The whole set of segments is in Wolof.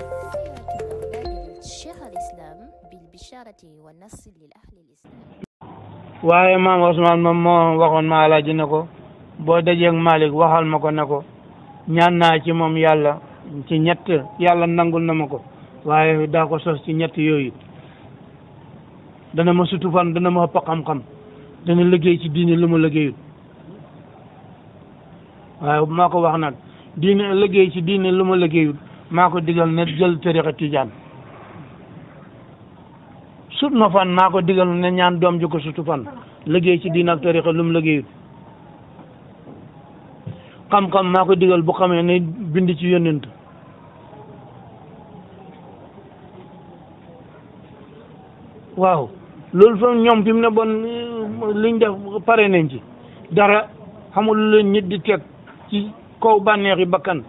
برنامج شيخ الإسلام بالبشارة والنصر للأهل الإسلام. waaye maam Ousmane moom moo waxoon ma Alaaji ne ko boo dajeeg Malick waxal ma ko ne ko ñaan naa ci moom yàlla ci ñett yàlla nangul na ma ko waaye daa ko sos ci ñett yooyu dana ma sutu fan dana ma ëpp xam-xam dana liggéey ci diine lu ma liggéeyut waaye maa ko wax nag diine liggéey ci diine lu ma liggéeyut maa ko digal ne jël tariqa tijaan sut ma fan maa ko digal ne ñaan doom ji ko sutu fan liggéey ci diine ak tariqa lu mu liggéeyut xam-xam maa ko digal bu xamee ne bind ci yónnent waaw loolu fa ñoom fi mu ne bon liñ def pare nañ ci dara xamul leen nit di teg ci kaw bànneexi bakkan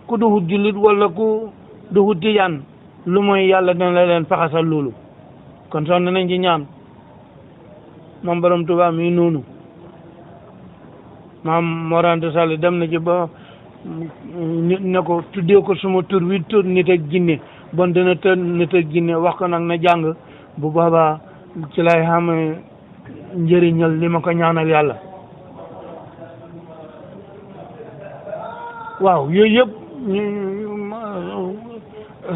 ku duhut jullit wala ku duhut tijaan lu mooy yàlla dina la leen faxasal loolu kon sonn nañ ci ñaan moom borom Tuubaa mi noonu maam Mor Anta Sall dem na ci ba nit ne ko tuddee ko suma tur wi tur nit ak jinne bon dana tën nit ak jinne wax ko nag na jàng bu boobaa ci lay xam njëriñal li ma ko ñaanal yàlla waaw yooyu yëpp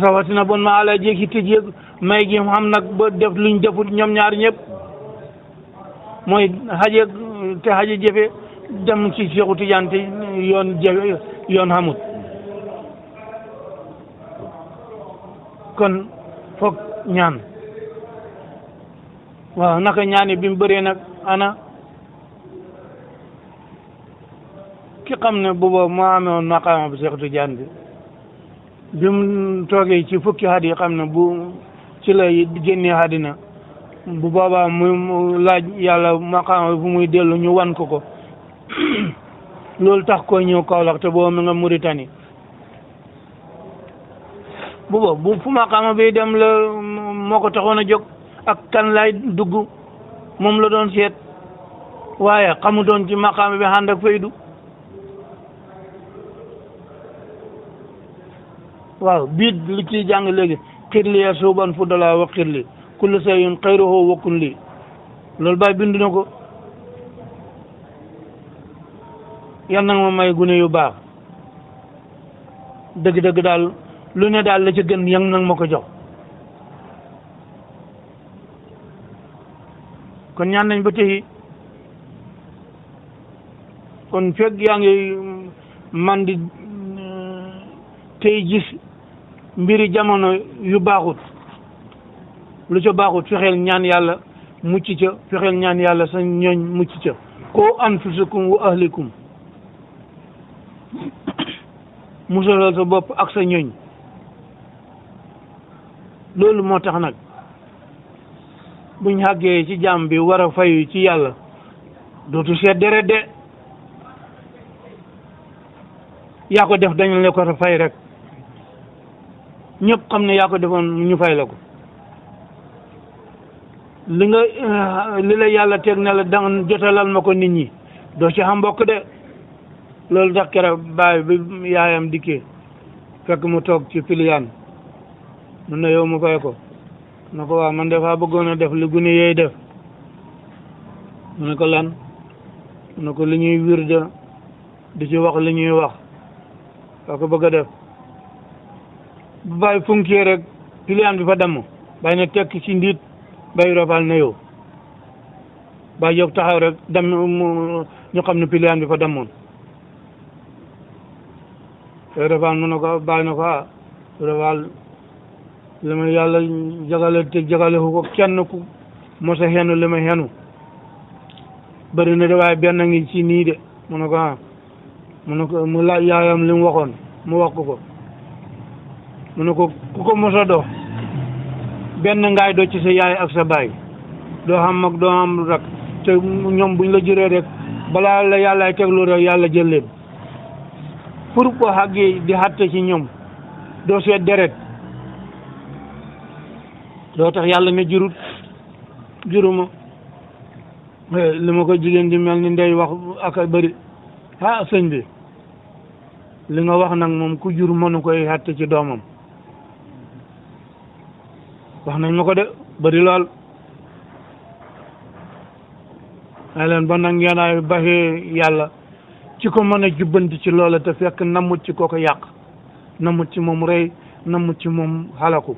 rawatina bon ma ala jéegi tëj yëg may gi xam nag ba def luñ defut ñoom ñaar ñëpp mooy xaje te xaje jëfe dem ci Seexu Tijaan te yoon jëfe yoon xamut kon foog ñaan waaw naka ñaani bi mu bëree nag ana ki xam ne booba moo amee woon maqaama bu Seexu Tijaan bi mu toogee ci fukki at yi xam ne bu ci la génnee àddina bu boobaa mu laaj yàlla maqaama fu muy dellu ñu wan ko loolu tax ko ñëw Kaolack te booba mi nga Mauritanie bu fu maqaama bi dem la moo ko taxoon a jóg ak kan lay dugg moom la doon seet waaye xamutoon ci maqaama bi ànd ak faydu waaw biit li ciy jàng léegi xirli ya suuban fu dala wa xirli kullu sayun xayruhu wa kun li loolu baay bind na ko yal na ma may gune yu baax dëgg-dëgg daal lu ne daal la ca gën yang nag ma ko jox kon ñaan nañ ba tey kon fekk yaa ngi man di tey gis mbiri jamono yu baaxut lu ca baaxut fexeel ñaan yàlla mucc ca fexeel ñaan yàlla sa ñooñ mucc ca qu anfusakum wa ahlikum musalal sa bopp ak sa ñooñ loolu moo tax nag buñ xàggee ci jaam bi war a fayu ci yàlla dootu seet deret de yaa ko def dañu la ko fay rek ñëpp xam ne yaa ko defoon ñu fay la ko li la yàlla teg ne la danga jotalal ma ko nit ñi doo ci xam mbokk de loolu tax keroog baay bi yaayam dikkee fekk mu toog ci piliyaan mun na yow mu fay ko na ko waaw man dafa bëggoon a def li gune yeey def mu ne ko lan mu ne ko li ñuy wirda di ci wax li ñuy wax waa ko bëgg a def bu bàyyi funkee rek piliyaan bi fa damm bàyyi ne tekk ci ndiit bàyyi robal na yow bàyyi jóg taxaw rek dem ñu xam ne piliyaan bi fa dammoon te robal mu ne ko bàyyi na ko ah robal li ma yàlla jagale te jagale ko kenn ku mos a xenu li ma xenu bëri na de waaye benn ngi ci nii de mu ne ko ah mu ne ko mu laaj yaayam li mu waxoon mu wax ko mu ne ko ku ko mos a dox benn ngaay doo ci sa yaay ak sa baay doo xam mag doo xam rak te ñoom buñ la juree rek balaa la yàllaay teglu rek yàlla jël leen pour ko xàggi di xatte ci ñoom doo seet deret doo tax yàlla ne juruma li ma ko jigéen di mel ni ndey wax ak a bëri ah sëñ bi li nga wax nag moom ku jur mënu koy àtte ci doomam wax nañ ma ko de bari lool ay leen ba nag ngeen ay baxee yàlla ci ko mën a jubbanti ci loola te fekk namut ci kooko yàq namut ci moom rey namut ci moom xalaku